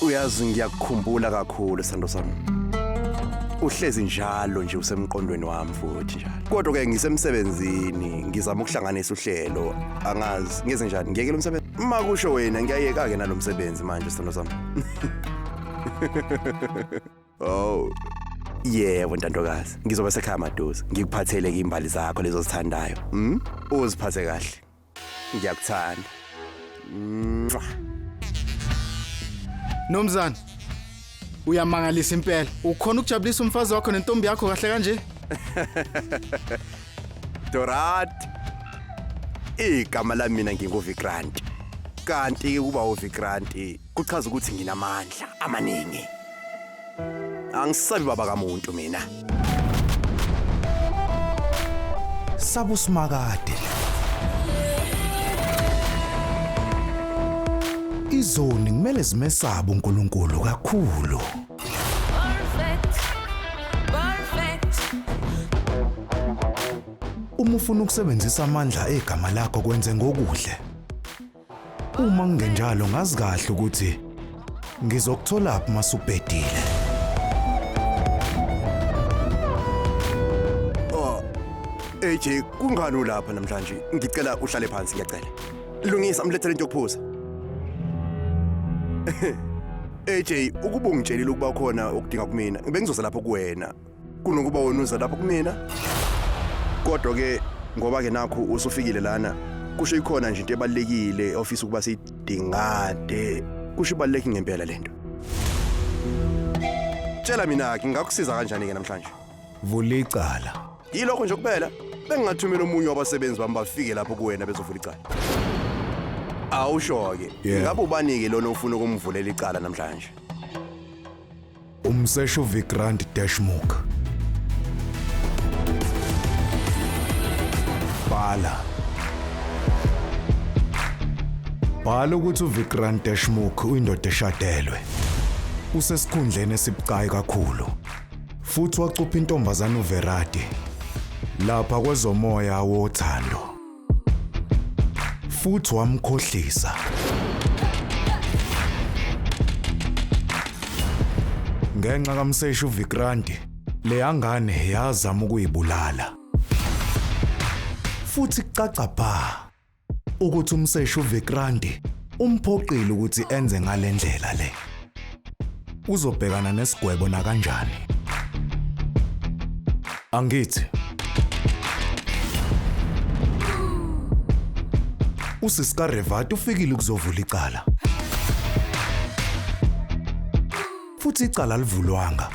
Uyazi ngiyakukhumbula kakhulu sithando sami. Uhlezi njalo nje usemqondweni wami futhi njalo. Kodwa ke ngisemsebenzini ngizama ukuhlanganisa uhlelo. Angazi ngeze njani ngiyekela umsebenzi. Uma kusho wena ngiyayeka ke nalomsebenzi manje sithando sami. Oh. Yebo ntandokazi, ngizoba sekhaya maduze. Ngikuphathele ke imbali zakho lezo zithandayo. Uziphathe kahle. Ngiyakuthanda. Mwah. Nomzana, uyamangalisa impela. Ukhona ukujabulisa umfazi wakho nentombi yakho kahle kanje? Dorat. Igama lami mina nginguVikrant. Kanti ukuba uVikrant kuchaza ukuthi nginamandla amaningi. Angisabi baba kamuntu mina. Sabusimakade. Izoni kumele zimesabe uNkulunkulu kakhulu. Perfect. Perfect. Uma ufuna ukusebenzisa amandla egama lakho kwenze ngokuhle. Uma kungenjalo ngazi kahle ukuthi ngizokutholaphi masubhedile. Oh. AJ kungani ulapha namhlanje? Ngicela uhlale phansi ngiyacela. Lungisa mlethele into yokuphuza. AJ ukuba ungitshelile ukuba khona okudinga kumina, bengizoza lapho kuwena. Kunokuba wena uza lapho kumina. Kodwa ke ngoba ke nakho usufikile lana, kusho ikhona nje into ebalekile ofisa ukuba siyidingade. Kusho ibaluleke ngempela lento. Tshela mina ke ngakusiza kanjani ke namhlanje? Vula icala. Yilokho nje kuphela. Bengingathumela omunye wabasebenzi bami bafike lapho kuwena bezovula icala. Awusho ke. Ngabe ubani ke lona ofuna ukumvulela icala namhlanje? Umseshu Vikrant Deshmukh. Bhala. Bhala ukuthi uVikrant Deshmukh uyindoda eshadelwe. Usesikhundleni esibucayi kakhulu. Futhi wacupha intombazane uVerati lapha kwezomoya wothando. Futhi wamkhohlisa. Ngenxa kaMseshi uVikranti, leya ngane yazama ukuyibulala. Futhi kucaca bha ukuthi umseshi uVikranti umphoqile ukuthi enze ngalendlela le. Uzobhekana nesigwebo nakanjani. Angithi usisi kaRevati ufikile ukuzovula icala. Futhi icala alivulwanga.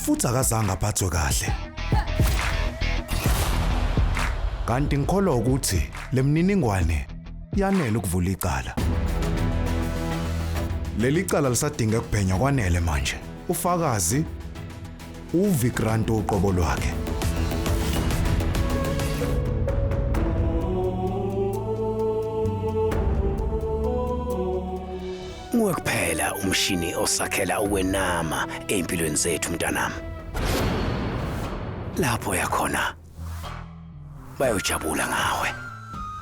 Futhi akazange aphathwe kahle. Kanti ngikholwa ukuthi lemininingwane yanele ukuvula icala. Leli cala lisadinga ukubhenywa kwanele manje. Ufakazi uVikrant uqobo lwakhe. Nguwe kuphela umshini osakhela ukwenama ey'mpilweni zethu mntanami. Lapho yakhona bayojabula ngawe.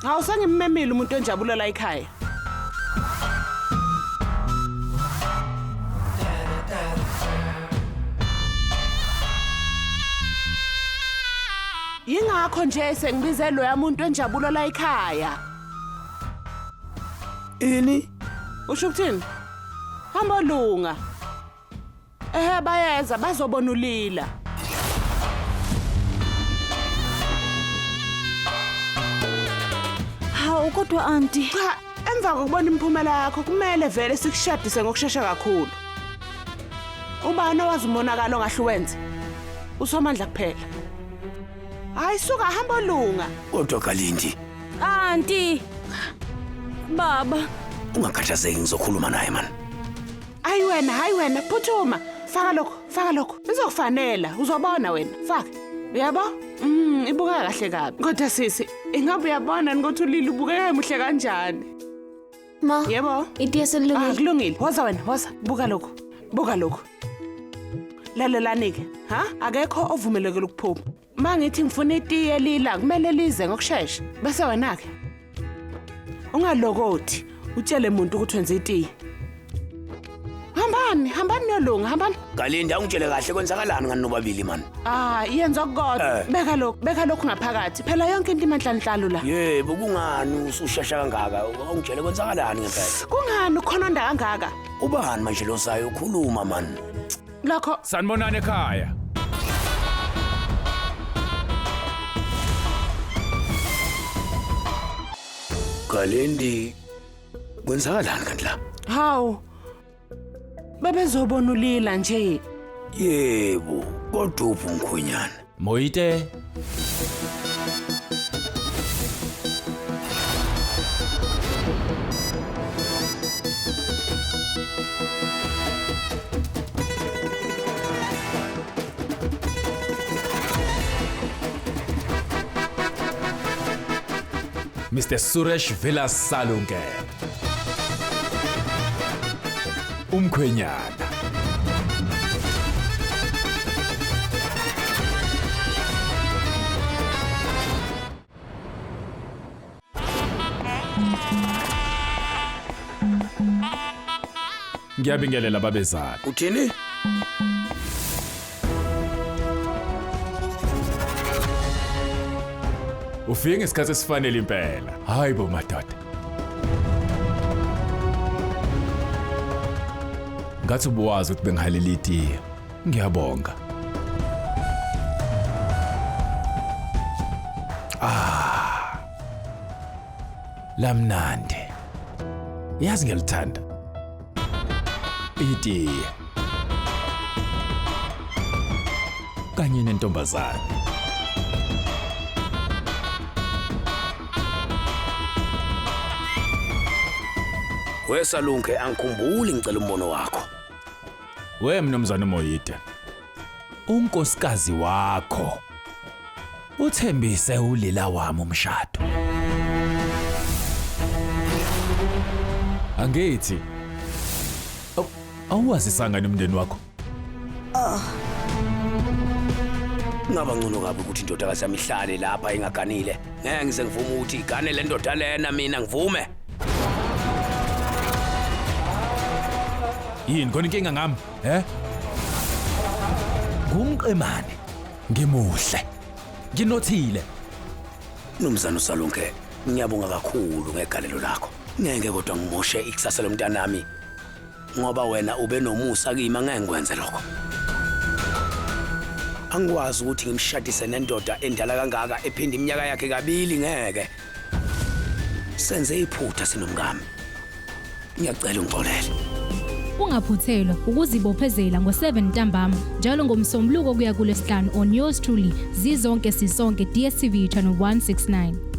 Hawu sengimmemile umuntu onjabulo la ekhaya. Yingakho nje sengibize loya muntu enjabulo la ekhaya. Ini? Usho ukuthini? Hamba lunga. Ehe bayeza bazobona ulila. Hawu kodwa anti. Cha, emva kokubona imiphumela yakho kumele vele sikushadise ngokushesha kakhulu. Ubani owazi umonakalo ongahle uwenze? Usomandla kuphela. Hayi suka hamba lunga. Kodwa Kalindi, Anti. Baba. Ungakhathazeki ngizokhuluma naye man. Hayi wena, hayi wena, phuthuma. Faka lokho, faka lokho. Izokufanela, uzobona wena. Faka. Uyabo? Ibukeka kahle kabi. Kodwa sisi, ingabe uyabona ukuthi ulile ubukeka muhle kanjani? Ma. Yebo. Itiye selilungile. Ah, kulungile. Woza wena, woza. Buka lokho. Buka lokho. Lalelani ke, ha? Akekho ovumelekile ukuphuma. Ma ngithi ngifuna itiye lila, kumele lize ngokushesha. Bese wena ke ungalokothi utshele umuntu ukuthi wenze itiye. Hambani, hambani niyolunga, hambani. Galinda ungitshele kahle kwenzakalani ngani nobabili man. Ah, yenza okukodwa. Beka lokhu, beka lokhu ngaphakathi. Phela yonke into imanhlanhlalo la. Yebo, kungani usushesha kangaka? Ungitshele kwenzakalani ngempela? Kungani ukhononda kangaka? Ubani manje lo sayo ukhuluma man? Lokho Sanibonani ekhaya. Galindi kwenzakalani kanti la? Hawu. Babezobona ulila nje. Yebo, kodwa uphi umkhwenyana? Moyite. Mr Suresh Vilas Salunke. Umkhwenyana. Ngiyabingelela babezala. Uthini? Ufike ngesikhathi esifanele impela. Hayi bo madoda. Ngathi ubuwazi ukuthi bengihalela itiye. Ngiyabonga. Ah. Lamnandi. Yazi ngiyalithanda. Itiye. Kanye nentombazana. Wesalunke angikhumbuli ngicela umbono wakho. We mnumzane Moyide. Unkosikazi wakho uthembise ulila wami umshado. Angithi awuwazisanga nomndeni wakho. Ngaba ngcono kabi ukuthi indodakazi yami ihlale lapha ingaganile. Ngeke ngize ngivume ukuthi igane le ndoda lena mina ngivume. Yini khona inkinga ngami, eh? Ngumqemane. Ngimuhle. Nginothile. Mnumzane uSalunke, ngiyabonga kakhulu ngegalelo lakho. Ngeke kodwa ngimoshe ikusasa lomntanami ngoba wena ube nomusa kimi, angeke ngikwenze lokho. Angikwazi ukuthi ngimshadise nendoda endala kangaka ephinda iminyaka yakhe kabili, ngeke. Senze iphutha sinomngami. Ngiyacela ungixolele. Ungaphuthelwa ukuzibophezela ngo-7 ntambama njalo ngomsombuluko kuya kulesihlanu on yours truly Zizonke Sisonke DStv channel 169.